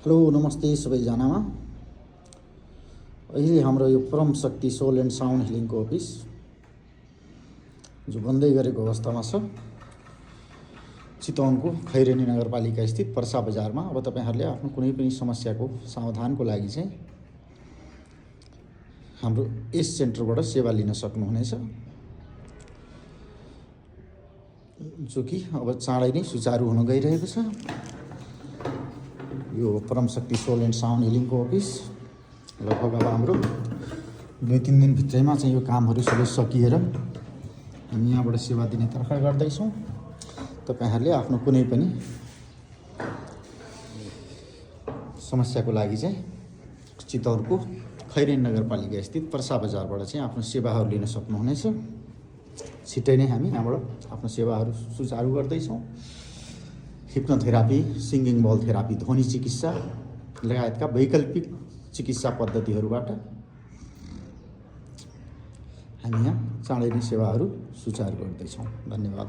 Hello नमस्ते सबैजनामा। अहिले हाम्रो यो परम शक्ति सोल एन्ड साउन्ड हिलिङको अफिस जो बन्दै गरेको अवस्थामा छ, चितवनको खैरेनी नगरपालिका स्थित पर्सा बजारमा। अब तपाईहरुले आफ्नो कुनै पनि समस्याको समाधानको लागि चाहिँ हाम्रो यस सेन्टरबाट सेवा लिन सक्नुहुनेछ, जो कि अब चाँडै नै सुचारू हुन गइरहेको छ। यो परम शक्ति सोल एन्ड साउन्ड हिलिङको अफिस लगभग अब हाम्रो 2-3 दिन भित्रैमा चाहिँ यो कामहरू सबै सकिएर हामी यहाँबाट सेवा दिने तर्फ गर्दैछौँ। तपाईहरुले आफ्नो कुनै पनि समस्याको लागि चाहिँ चितवनको खैरेनी नगरपालिका स्थित पर्सा बजारबाट चाहिँ आफ्नो सेवाहरू लिन सक्नुहुनेछ। छिट्टै नै हामी यहाँबाट आफ्नो सेवाहरू सुचारू गर्दैछौँ। हिप्नोथेरापी, सिङ्गिङ बल थेरापी, ध्वनि चिकित्सा लगायतका वैकल्पिक चिकित्सा पद्धतिहरूबाट हामी यहाँ चाँडै नै सेवाहरू सुचारू गर्दैछौँ। धन्यवाद।